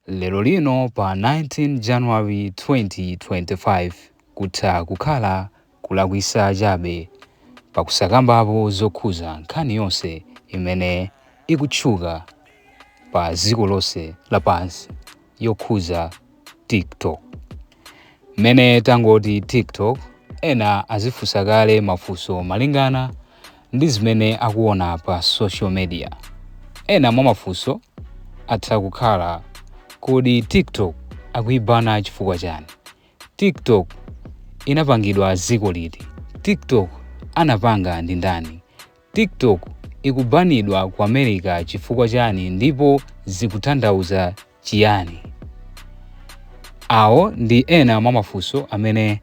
Lero lino pa 19 January 2025 kutha kukhala kulakwisa chabe pakusakambapo zokhuza nkhani yonse imene ikutchuka pa dziko lonse lapansi yokhuza TikTok. Mmene tangoti TikTok, ena azifunsa kale mafunso malingana ndi zimene akuona pa social media. Ena mwa mafunso atha kukhala: kodi TikTok akuyibana chifukwa chani? TikTok inapangidwa dziko liti? TikTok anapanga ndi ndani? TikTok ikubanidwa ku America chifukwa chani ndipo zikutanthauza chiyani? Awo ndi ena mwa mafunso amene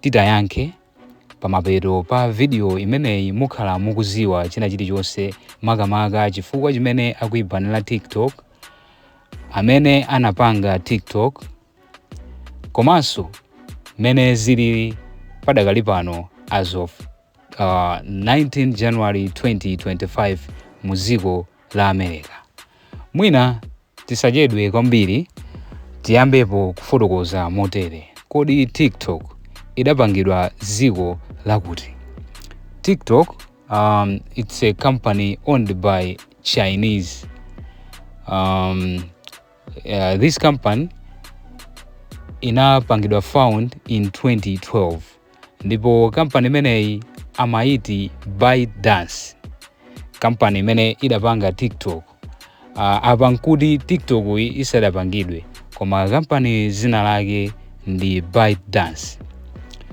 titayankhe pamapeto pa video imeneyi. Mukhala mukuziwa china chilichonse, makamaka chifukwa chimene akuyibanira TikTok, amene anapanga TikTok, komanso mmene zilili padakali pano as of 19 January 2025 mu dziko la America. Mwina tisachedwe kwambiri, tiyambepo kufotokoza motere: kodi TikTok idapangidwa dziko lakuti? TikTok, it's a company owned by Chinese. This company inapangidwa found in 2012, ndipo kampani imeneyi amayiti ByteDance, kampani imene idapanga TikTok. Apa nkuti TikTok iyi isadapangidwe, koma kampani zina lake ndi ByteDance.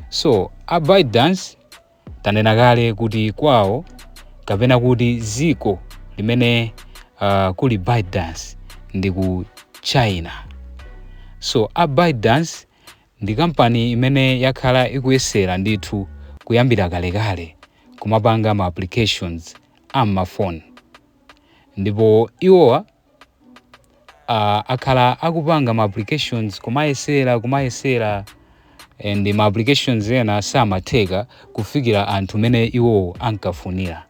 So a ByteDance tanena kale kuti kwawo, kapena kuti dziko limene kuli ByteDance ndi ku China. So a ByteDance ndi kampani imene yakhala ikuyesera ndithu kuyambira kalekale kumapanga ma applications am'mafoni, ndipo iwowa akhala akupanga ma applications, kumayesera, kumayesera, and ma applications ena samatheka kufikira anthu mene iwowo ankafunira.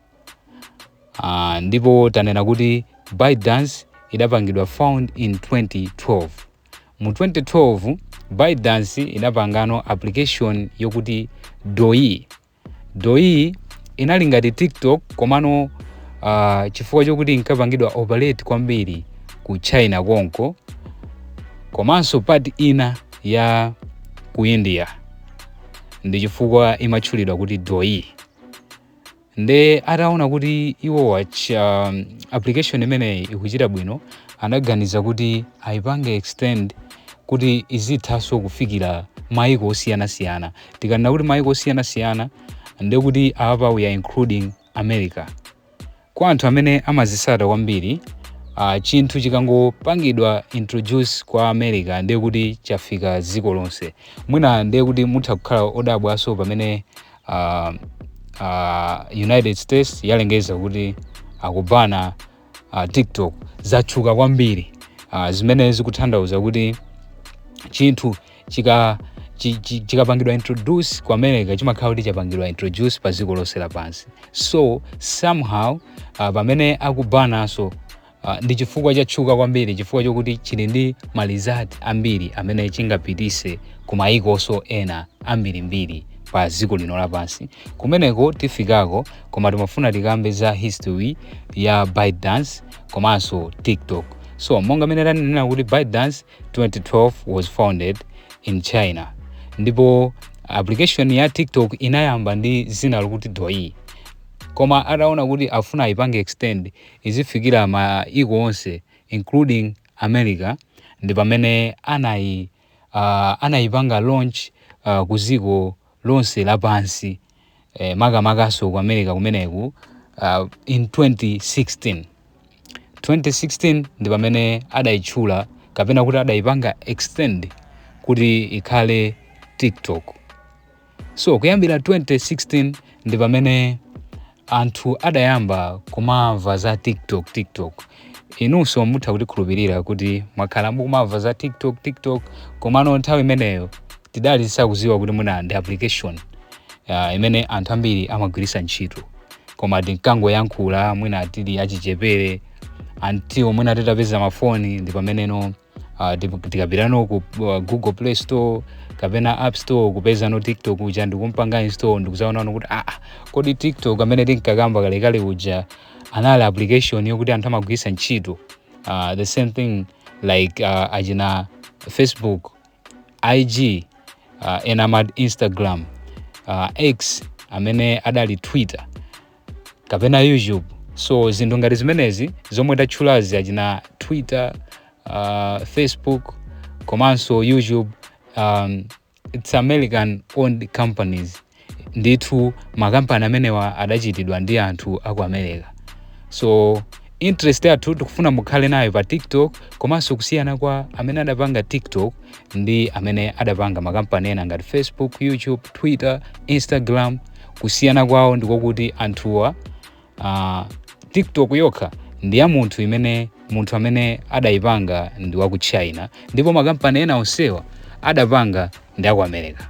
Ndipo tanena kuti ByteDance idapangidwa found in 2012. Mu 2012 ByteDance idapangano application yokuti Douyin. Douyin inali ngati TikTok, komano chifukwa chokuti inkapangidwa operate kwambiri ku China konko, komanso part ina ya ku India, ndi chifukwa imatchulidwa kuti Douyin. Nde ataona kuti iwowa application imeneyi ikuchita bwino, anaganiza kuti ayipange extend kuti izithanso kufikira mayiko osiyanasiyana. Tikanena kuti mayiko osiyanasiyana, ndekuti apa we are including America. Kwa anthu amene amazisata kwambiri, chinthu chikangopangidwa introduce kwa America, ndiye kuti chafika dziko lonse. Mwina ndiye kuti mutha kukhala odabwaso pamene United States yalengeza kuti akubana TikTok. Zatchuka kwambiri, zimene zikutanthauza kuti chinthu chikapangidwa introduce ku America, chimakhala kuti chapangidwa introduce pa dziko lonse lapansi. So somehow, pamene akubananso, ndi chifukwa chatchuka kwambiri, chifukwa chokuti chili ndi ma result ambiri amene chingapitise ku mayikonso ena ambirimbiri pa dziko lino lapansi. Kumeneko tifikako, koma timafuna tikambe za history ya ByteDance komanso TikTok. So monga mene tanenera kuti ByteDance 2012 was founded in China, ndipo application ya TikTok inayamba ndi zina lokuti Douyin, koma ataona kuti afuna ayipange extend izifikira maiko onse including America, ndi pamene anayipanga launch ku dziko lonse lapansi, makamakaso ku America kumeneku, in 2016. 2016 ndi pamene adayitchula, kapena kuti adayipanga extend kuti ikhale TikTok. So kuyambira 2016 ndi pamene anthu adayamba kumamva za TikTok. TikTok, inunso mutha kutikhulupirira kuti mwakhala mukumamva za TikTok, TikTok, komano nthawi imeneyo tidali tisakuziwa kuti mwina ndi application imene anthu ambiri amagwiritsa ntchito, koma tinkangoyankhula mwina tili achichepere, until mwina titapeza mafoni ndi pameneno. Tikapitano ku Google Play Store kapena App Store, kupezano TikTok uja ndikumpanga install, ndikuzaonano kuti kodi TikTok amene tinkakamba kalekale uja anali application yokuti anthu amagwiritsa ntchito? The same thing like achina Facebook, IG, ena amati Instagram, X amene adali Twitter, kapena YouTube. So zinthu ngati zimenezi zomwe tatchulazi, achina Twitter, Facebook komanso YouTube, it's American owned companies ndithu. Makampani amenewa adachitidwa ndi anthu aku America. So interest yathu tikufuna mukhale nayo pa TikTok komanso kusiyana kwa amene adapanga TikTok ndi amene adapanga makampani ena ngati Facebook, YouTube, Twitter, Instagram. Kusiyana kwawo ndikokuti anthuwa, TikTok yokha ndi ya munthu imene munthu amene adayipanga ndi wa ku China, ndipo makampani ena onsewa adapanga ndi aku America.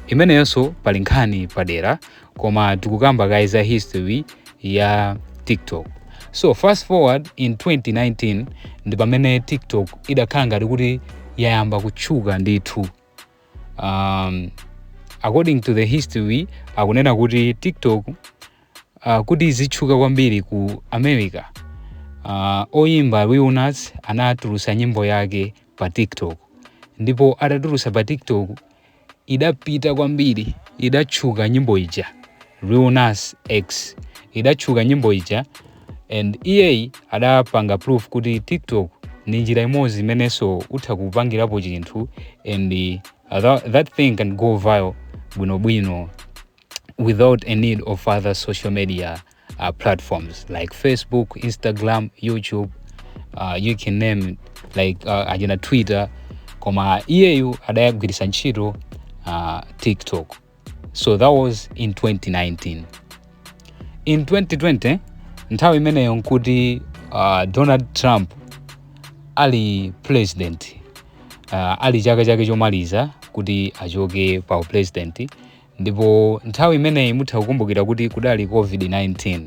Imeneyonso pali nkhani padera, koma tikukamba kaye za history ya TikTok. So fast forward in 2019 ndi pamene TikTok idakhala ngati kuti yayamba kutchuka ndithu. According to the history, akunena kuti TikTok kuti izitchuka kwambiri ku America, oyimba Lil Nas anatulutsa nyimbo yake pa TikTok, ndipo atatulutsa pa TikTok idapita kwambiri, idatchuka nyimbo ija. Lil Nas X idatchuka nyimbo ija, and iyeyi adapanga proof kuti TikTok ni njira imodzi imenenso utha kupangirapo chinthu and that thing can go viral bwinobwino without a need of other social media platforms like Facebook, Instagram, YouTube, you can name it, like achina Twitter. Koma iyeyu adayagwiritsa ntchito TikTok. So that was in 2019. In 2020, nthawi imeneyo nkuti Donald Trump ali president, ali chaka chake chomaliza kuti achoke pa president. Ndipo nthawi imeneyi mutha kukumbukira kuti kudali COVID-19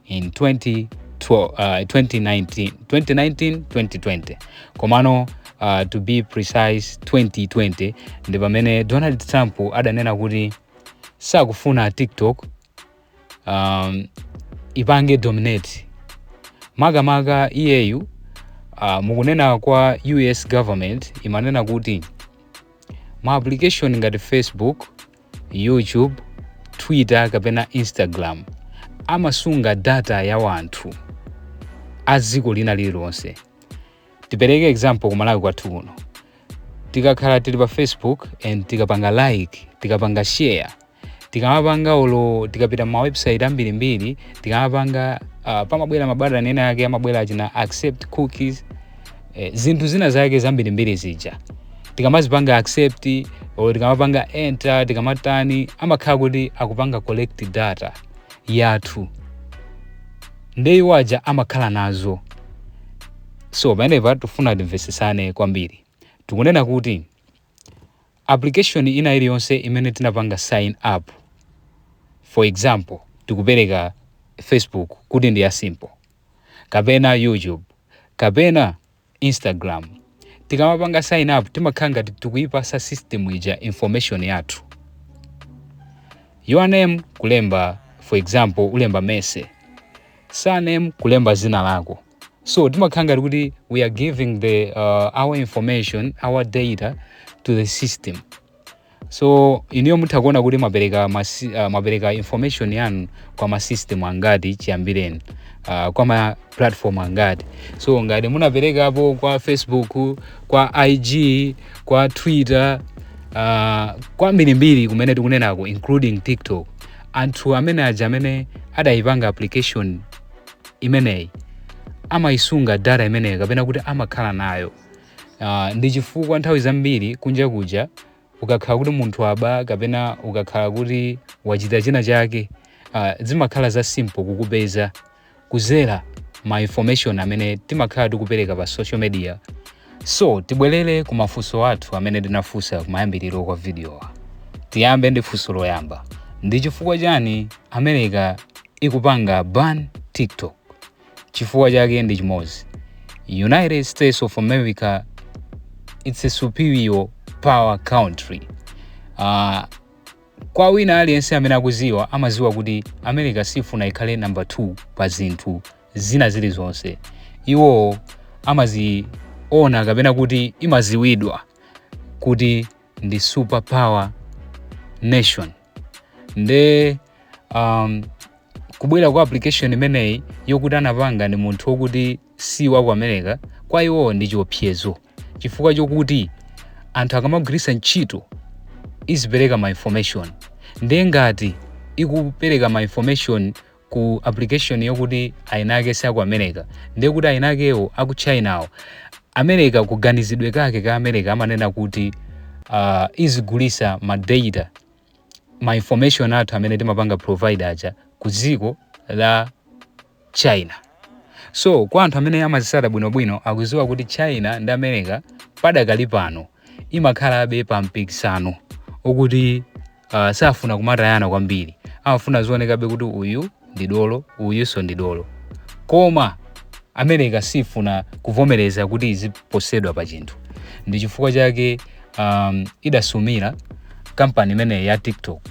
in 2012, 2019, 2019 2020, komano to be precise 2020, ndi pamene Donald Trump adanena kuti sakufuna TikTok ipange dominate. Makamaka iyeyu, mukunena kwa US government imanena kuti ma application ngati Facebook, YouTube, Twitter kapena Instagram amasunga data ya wanthu a dziko lina lililonse. Tipereke example, kumalawi kwathu kuno, tikakhala tili pa Facebook and tikapanga like, tikapanga share, tikamapanga olo tikapita ma website ambirimbiri, tikamapanga, pamabwera mabatani ena ake amabwera achina accept cookies, zinthu zina zake zambirimbiri zija tikamazipanga accept or tikamapanga enter, tikamatani, amakhala kuti akupanga collect data yathu, nde iwo aja amakhala nazo. So pamenepa tifuna timvetsesane kwambiri. Tikunena kuti application ina iliyonse imene tinapanga sign up, for example tikupereka Facebook kuti ndi ya simple, kapena YouTube kapena Instagram, tikamapanga sign up timakhala ngati tikuyipasa system ija information yathu, your name kulemba, for example ulemba Mese, surname kulemba zina lako. So timakhala ngati kuti we are giving our information, our data to the system. So iniyo mutha kuona kuti mapereka information yanu kwa ma system angati chiyambireni, kwa ma platform angati. So ngati munaperekapo kwa Facebook, kwa IG, kwa Twitter, kwa mbirimbiri kumene tikunenako, including TikTok, anthu amene aja amene adayipanga application imeneyi amayisunga data imeneyi kapena kuti amakhala nayo. Ndi chifukwa nthawi zambiri kunja kuja ukakhala kuti munthu aba kapena ukakhala kuti wachita china chake, zimakhala za simple kukupeza kuzera ma information amene timakhala tikupereka pa social media. So tibwerere ku mafunso athu amene tinafunsa kumayambiriro kwa video. Tiyambe ndi funso loyamba: ndi chifukwa chani America ikupanga ban TikTok? Chifukwa chake ndi chimodzi: United States of America it's a superior power country. Kwa wina aliyense amene akuziwa, amaziwa kuti America sifuna ikhale number 2 pa zinthu zina zilizonse. Iwo amaziona kapena kuti imaziwidwa kuti ndi super power nation. Nde kubwera kwa application imeneyi yokuti anapanga ndi munthu wokuti si wa ku America, kwa iwo ndi chiopsezo, chifukwa chokuti anthu akamagwiritsa ntchito izipereka ma information. Ndiye ngati ikupereka ma information ku application yokuti ainake si aku America, ndiye kuti ainakewo aku Chinawo, America, kuganizidwe kake ka America amanena kuti izigulisa ma data, ma information athu amene timapanga provide aja ku dziko la China. So kwa anthu amene amazisata bwinobwino akuziwa kuti China ndi America padakali pano imakhalabe pa mpikisano okuti safuna kumatayana kwambiri, amafuna zionekabe kuti uyu ndi dolo, uyunso ndi dolo. Koma America sifuna kuvomereza kuti iziposedwa pa chinthu. Ndi chifukwa chake idasumira kampani imeneyi ya TikTok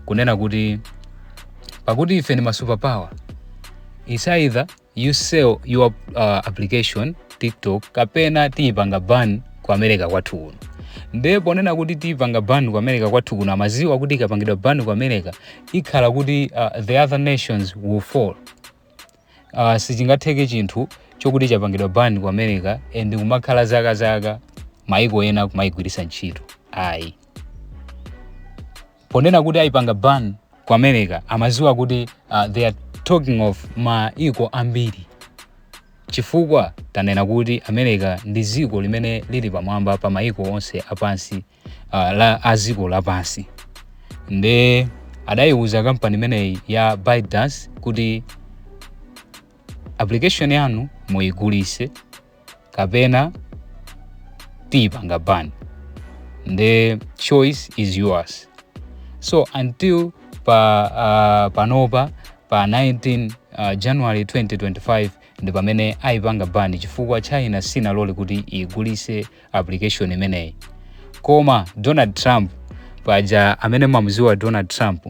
kunena kuti pakuti ife ndi ma superpower, it's either you sell your application TikTok kapena tiyipanga ban ku America kwathu kuno. Ndiye ponena kuti tiyipanga ban ku America kwathu kuno, amaziwa kuti ikapangidwa ban ku America ikhala kuti the other nations will fall. Sichingatheke chinthu chokuti chapangidwa ban ku America and kumakhala zaka zaka maiko ena kumayigwiritsa ntchito, ayi. Ponena kuti ayipanga ban ku America, amaziwa kuti they are talking of maiko ambiri, chifukwa tanena kuti America ndi dziko limene lili pamwamba pa maiko onse apansi, la a dziko lapansi. Nde adayiwuza kampani imeneyi ya ByteDance kuti application yanu muyigulise kapena tiyipanga ban, the choice is yours. So until pa panopa pa 19 January 2025 ndi pamene ayipanga ban, chifukwa China sinalole kuti igulise application imeneyi. Koma Donald Trump paja, amene mamuziwa Donald Trump,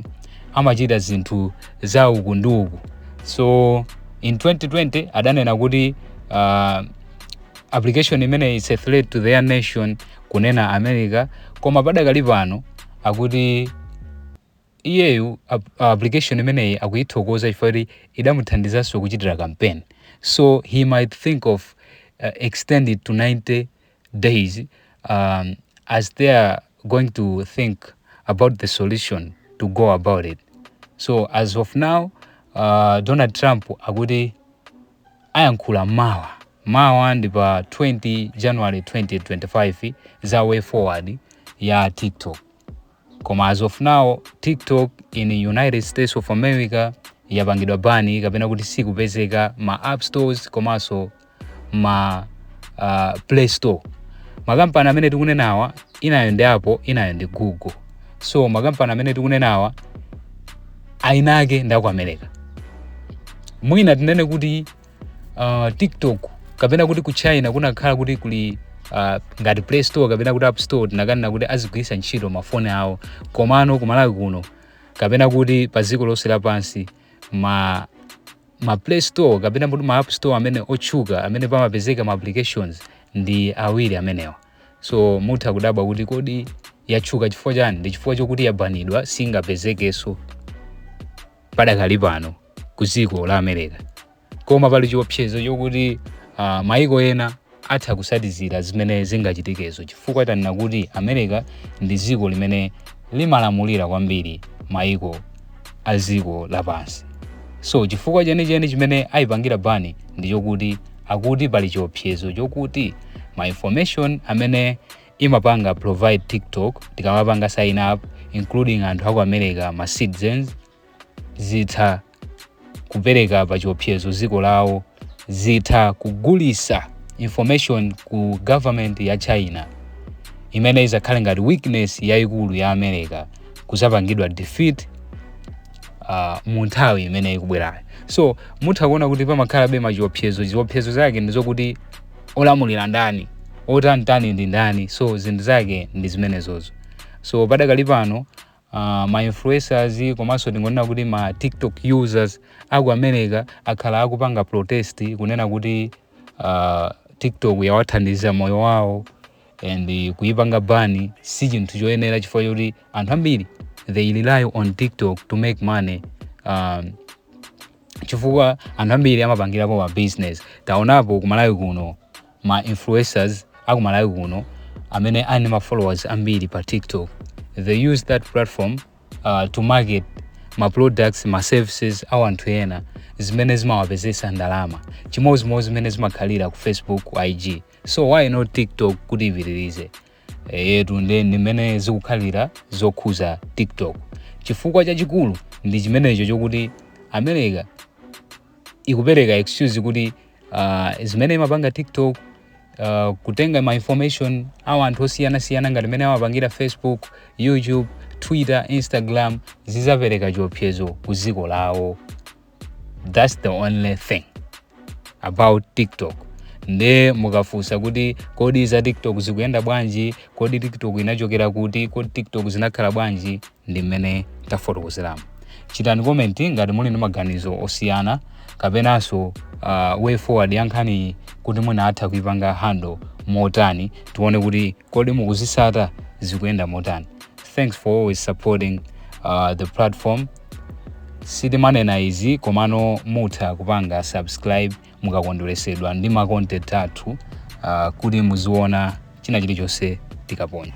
amachita zinthu za uku ndi uku. So in 2020 adanena kuti application imeneyi is a threat to their nation, kunena America. Koma padakali pano akuti iyeyu application imeneyi akuyithokoza chifukwa kuti idamuthandizanso kuchitira campaign. So he might think of extend it to 90 days as they are going to think about the solution to go about it. So as of now, Donald Trump akuti ayankhula mawa. Mawa ndi pa 20 January 2025 za way forward ya TikTok. Koma as of now, TikTok in United States of America yapangidwa ban, kapena kuti sikupezeka ma app stores komanso ma Play Store. Makampani amene tikunenawa, inayo ndi Apple, inayo ndi Google. So makampani amene tikunenawa ainake ndi aku America. Mwina tinene kuti TikTok kapena kuti ku China kunakhala kuti kuli ngati Play Store kapena kuti App Store, tinakanena kuti azigwiritsa ntchito mafoni awo. Komano kumalawi kuno kapena kuti pa dziko lonse lapansi, ma Play Store kapena kuti ma App Store amene otchuka amene pamapezeka ma applications ndi awiri amenewa. So mutha kudabwa kuti kodi yatchuka chifukwa chani? Ndi chifukwa chokuti yabanidwa, singapezekenso padakali pano ku dziko la America. Koma pali chiopsezo chokuti maiko ena atha kusatizira zimene zingachitikezo, chifukwa tanena kuti America ndi dziko limene limalamulira kwambiri maiko a dziko lapansi. So chifukwa chenicheni chimene ayipangira ban ndi chokuti akuti pali chiopsezo chokuti ma information amene imapanga provide TikTok tikamapanga sign up, including anthu aku America, ma citizens, zitha kupereka pa chiopsezo dziko lawo, zitha kugulisa information ku government ya China, imene izakhale ngati weakness yayikulu ya America kuzapangidwa defeat mu nthawi imene ikubwerayo. So mutha kuona kuti pamakhalabe machiopsezo. Ziopsezo zake ndi zokuti olamulira ndani. Otantani ndi ndani? So zinthu zake ndi zimenezozo. So padakali pano ma influencers komanso tingonena kuti ma TikTok users aku America akhala akupanga protest kunena kuti TikTok yawathandiza moyo wawo and kuyipanga ban si chinthu choyenera, chifukwa choti anthu ambiri, they rely on TikTok to make money, chifukwa anthu ambiri amapangirapo ma business. Taonapo kumalawi kuno ma influencers akumalawi kuno amene ali ma followers ambiri pa TikTok. They use that platform to market ma products, ma services awo anthu ena, zimene zimawapezesa ndalama, chimodzimodzi zimene zimakhalira ku Facebook, ku IG. So why not TikTok kuti ipitirize yetu? Ndi ndimene zikukhalira zokhuza TikTok. Chifukwa chachikulu ndi chimenecho chokuti America ikupereka excuse kuti zimene imapanga TikTok, kutenga ma information awo anthu osiyanasiyana ngati mmene amapangira Facebook, YouTube, Twitter, Instagram, zizapereka chiopsezo ku dziko lawo. That's the only thing about TikTok. Nde mukafunsa kuti kodi za TikTok zikuyenda bwanji, kodi TikTok inachokera kuti, kodi TikTok zinakhala bwanji, ndi mmene tafotokozeramo. Chitani comment ngati muli ndi maganizo osiyana kapenanso way forward ya nkhani, kuti mwina atha kuipanga handle motani. Tione kuti kodi mukuzisata, zikuyenda motani. Thanks for always supporting the platform. Sitimanena izi, komano mutha kupanga subscribe mukakondweresedwa ndi ma content athu, kuti muziona china chilichonse tikaponya.